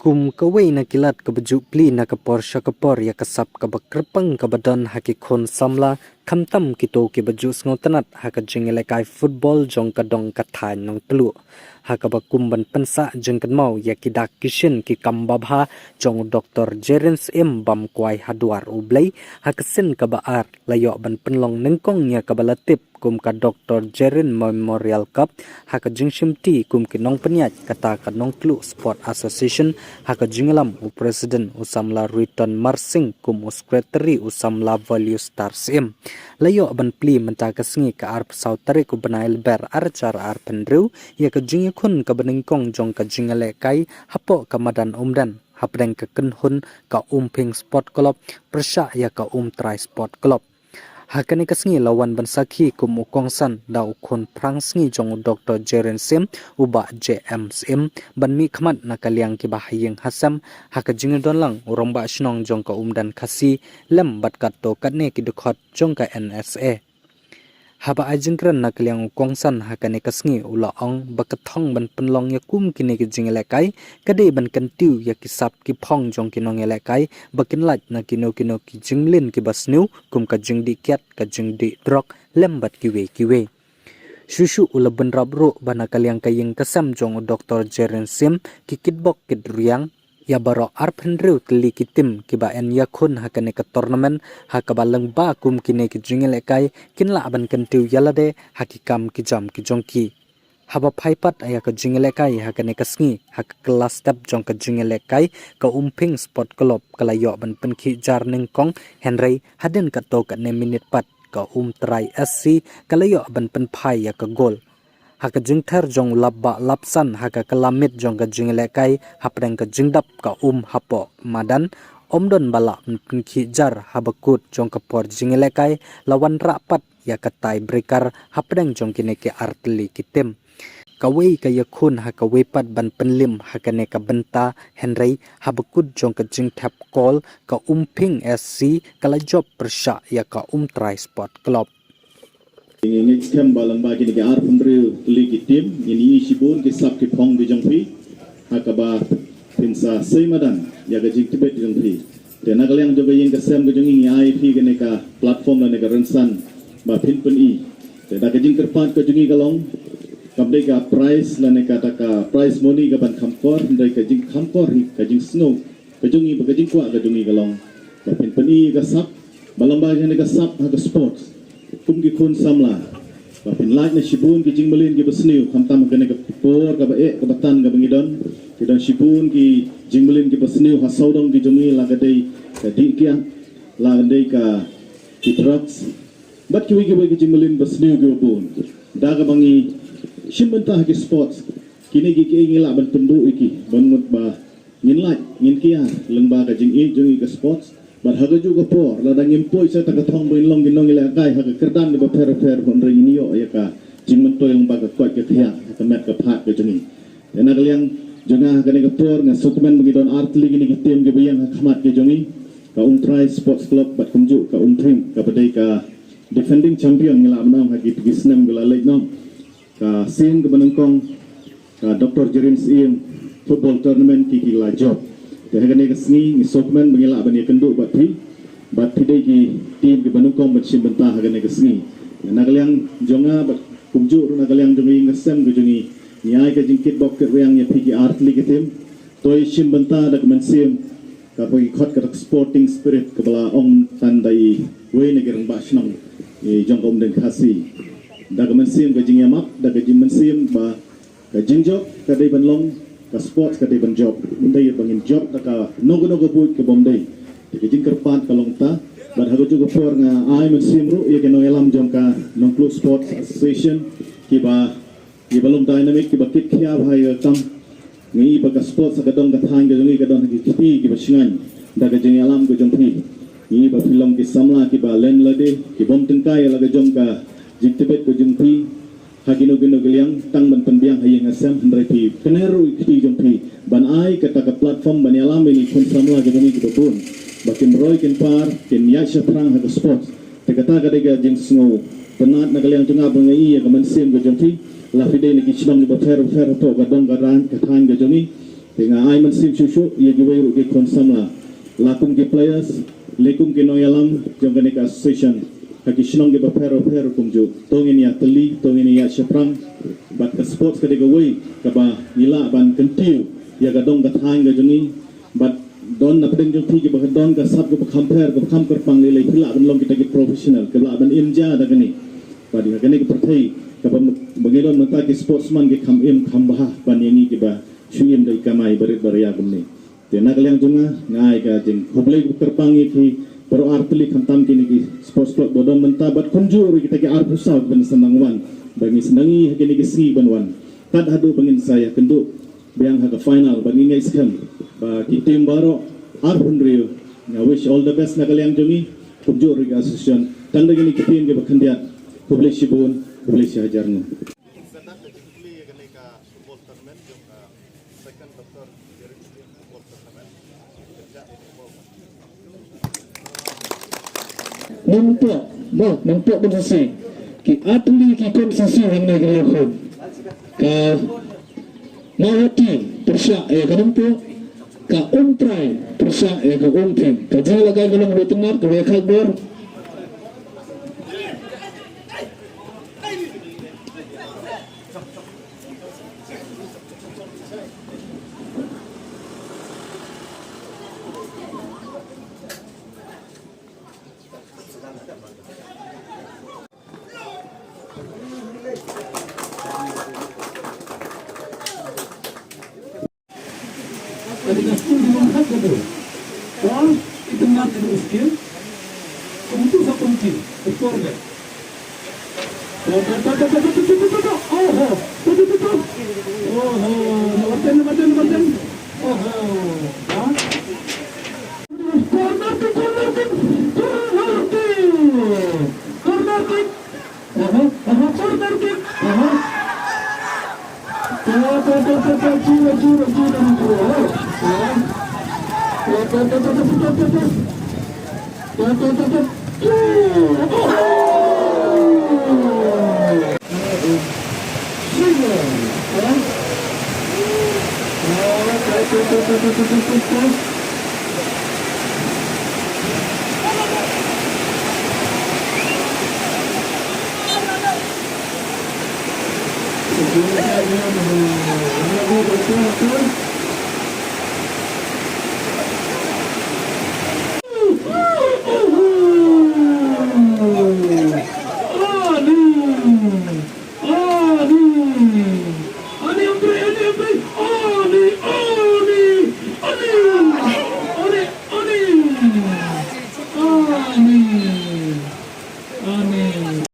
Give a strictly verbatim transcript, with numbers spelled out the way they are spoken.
Kum kawei na ki lad kaba ju plie na ka por sha ka por ïa ka sap kaba kyrpang kaba don ha ki khun samla, khamtam kito kiba ju sngewtynnad ha ka jingïalehkai football jong ka dong ka thaiñ Nongtluh. Ha kaba kum ban pynsah jingkynmaw ïa ki dak ki shin ki kam babha jong u Doktor Jerin Syiem bam kwai ha dwar U Blei, ha ka sien kaba ar la ïoh ban pynlong nyngkong ïa kaba la tip kum ka Doktor Jerin Memorial Cup ha ka jingshimti kum ki nongpynïaid kata ka Nongtluh Sport Association, ha ka jingïalam u President u samla Riton Marsing kum u Secretary u samla Valuestar Syiem. La ïoh ban plie mynta ka sngi ka arphew saw tarik u bnai Lber arhajar arphew hynriew ïa ka jingïakhun kaba nyngkong jong ka jingïalehkai hapoh ka madan Umden hapdeng ka kynhun ka Umphing Sport Club pyrshah ïa ka Umtrai Sport Club. Ha kane ka sngi la wan ban sakhi kum u kongsan da u khun phrang sngi jong u Doktor Jerin Syiem, u Bah J M Syiem, ban mihkhmat na ka liang kiba ha ïing ha sem, ha ka jingdon lang u Rangbah Shnong jong ka Umden Khasi lem bad katto katne ki dkhot jong ka N S A. Haba ai jingkren na ka liang u kongsan ha kane ka sngi u la ong ba ka thong ban pynlong ïa kum kine ki jingïalehkai ka dei ban kyntiew ïa ki sap ki phong jong ki nongïalehkai ba kin lait na kino kino ki jingmlien kiba sniew kum ka jingdih kiad, ka jingdih drok lem bad kiwei kiwei. Shuh shuh u la bynrap ruh ba na ka liang ka ïing ka sem jong u Doktor Jerin Syiem ki kitbok kitrwiang ïa baroh arphew hynriew tylli ki tim kiba yn ïakhun ha kane ka tournament, ha kaba lyngba kum kine ki jingïalehkai kin lah ban kyntiew ïa lade ha ki kam ki jam ki jong ki. Haba phai pat ïa ka jingïalehkai ha kane ka sngi, ha ka kylla step jong ka jingïalehkai ka Umphing Sport Club ka la ïoh ban pynkhih jar nyngkong, hynrei hadien katto katne minit pat ka Umtrai S C ka la ïoh ban pynphai ïa ka gol. Ha ka jingther jong u Lapbah Lapsan ha ka kylla miet jong ka jingïalehkai hapdeng ka jingdap ka um hapoh madan, ym don ba lah ban pynkhih jar, haba kut jong ka por jingïalehkai la wanrah pat ïa ka tie breaker hapdeng jong kine ki artylli ki tim. Kawei ka ïakhun ha kawei pat ban pynlim ha kane ka bynta, hynrei haba kut jong ka jingthep kol ka Umphing S C ka la jop pyrshah ïa ka Umtrai Sport Club. Ngi ngeit skhem ba lyngba kine ki arphew hynriew tylli ki tim ngin ïohi shibun ki sap ki phong ki jong phi ha kaba phin sa sei madan ïa ka jingtbit jong phi. Te na ka liang jong ka ïing ka sem ka jong ngi, ngi ai phi kane ka platform lane ka rynsan ba phin pyni. Te da ka jingkyrpad ka jong ngi ka long, kam dei ka prize lane kata ka prize money kaban kham kor, hynrei ka jingkham kor hi, ka jingsngew ka jong ngi bad ka jingkwah ka jong ngi ka long ba phin pyni ka sap ba lyngba kane ka sap ha ka sports, kum ki khun samla, ba phin lait na shibun ki jingmlien kiba sniew, khamtam ha kane ka por kaba eh kaba tan kaba ngi don. Ki don shibun ki jingmlien kiba sniew ha sawdong ki jong ngi, la ka dei ka dih kiad, la ka dei ka ki drugs bad kiwei kiwei ki jingmlien ba sniew kiba bun. Da kaba ngi shim bynta ha ki sports, kine ki kiei ngi lah ban pynduh ïa ki ban mut ba ngin lait, ngin kiar lyngba ka jingïeit jong ngi ka sports. Bad ha kajuh ka por, lada ngim poi sha kata ka thong ba ngin long ki nongïalehkai ha ka kyrdan kaba pher bapher, hynrei ngin ïoh ïa ka jingmyntoi lyngba ka koit ka khiah ha ka met ka phad ka jong ngi. Te na ka liang jong nga ha kane ka por nga sngewkmen ba ngi don artylli kine ki tim kiba ïeng ha khmat ka jong ngi, ka Umtrai Sports Club bad kumjuh ka Umphing kaba dei ka defending champion ngi lah ban ong ha ki, ki snem ki la leit noh, ka sien kaba nyngkong ka Doktor Jerin Syiem Football Tournament ki, ki la jop. Te ha kane ka sngi ngi sngewkmen ba ngi lah ban ïakynduh bad phi, bad phi dei ki tim kiba nyngkong ban shim bynta ha kane ka sngi. Na ka liang jong nga bad kumjuh ruh na ka liang jong ka ïing ka sem ka jong ngi, ngi ai ka jingkitbok kitrwiang ïa phi ki artylli ki tim. To ïashim bynta da ka mynsiem kaba ngi khot kata ka sporting spirit kaba la ong tang da iwei na ki rangbah shnong, eh, jong ka Umden Khasi. Da ka mynsiem ka jingïamap, da ka jingmynsiem ba ka jingjop ka dei ban long, ka sports ka dei ban jop. Ym dei ba ngin jop da kano kano ka buit kaba ym dei. Te ka jingkyrpad ka long kata. Bad ha kajuh ka por nga ai mynsiem ruh ïa ki nongïalam jong ka Nongtluh Sports Association kiba, kiba long dynamic, kiba kit khia bha ïa ka kam. Ngi i ba ka sports ha ka dong ka thaiñ ka jong ngi ka don ha ki kti kiba shngaiñ da ka jingïalam ka jong phi. Ngi i ba phi long ki samla kiba len lade, ki bym tyngkai ïa la ka jong ka jingtbit ka jong phi ha kino kino ki liang, tang ban pynbiang ha ïing ha sem, hynrei phi kner ruh ïa ki kti jong phi ban ai kata ka platform ban ïalam ïa ngi khun samla ka jong ngi kiba bun ba kin roi kin par, kin ïaid shaphrang ha ka sports. Te kata ka dei ka jingsngewtynnad na ka liang jong nga ba nga i ïa ka mynsiem ka jong phi. La phi dei na ki shnong kiba pher bapher hapoh ka dong ka thaiñ, ka thaiñ ka jong ngi. Te nga ai mynsiem shuh shuh ïa kiwei ruh ki khun samla, la kum ki players, la kum ki nongïalam jong kane ka association, ha ki shnong kiba pher bapher kumjuh. To ngin ïa tylli, to ngin ïa shaphrang. Bad ka sports ka dei kawei kaba ngi lah ban kyntiew ïa ka dong ka thaiñ ka jong ngi. Bad don na pdeng jong phi kiba ka don ka sap kaba kham pher, kaba kham kyrpang, lei lei phi lah ban long kita ki professional, kiba lah ban im ja da kane. Bad ïa kane ka pyrthei kaba, ba ngi don mynta ki sportsman ki kham im kham bha ban ïa ngi kiba shu im da i kamai barit baria kumne. Te na ka liang jong nga, nga ai ka jingkhublei kyrpang ïa ki baroh artylli, khamtam kine ki sports club ba don mynta bad kumjuh ruh kita ki arphew saw kiba sdang wan, ba ngi sdang ïa kine ki sngi ban wan. Kat haduh ba ngin sa ïakynduh biang ha ka final, ba ngi ngeit skhem ba ki team baroh arphew hynriew. Nga wish all the best na ka liang jong ngi, kumjuh ruh ka association. Tang da kine ki team kiba khyndiat. Khublei shibun, khublei shihajar nguh. Conduct the Jubilee ïa kane ka football tournament jong ka second Doctor Jerry Football Tournament. Nongpoh, mo, nongpoh ban sisi. Ki atli ki kon sisi hangne ki khun. Ka Mawati pyrshah ïa ka Nongpoh, ka Umtrai pyrshah ïa ka Umthing. Ka jingïalehkai ka long ruh tynnat, ka wei khaibor. Ka dei ka skul ki long khat ka dei. Wan, i tynat ka dei u skul. Kumtu sa kumti, u por ka. Oho. Oho. Nabaten, nabaten, nabaten. Oho. Ha? Corner kick, corner kick, corner kick. Corner kick. Aha, aha, corner kick. Aha. Jura, jura, jura, jura, jura.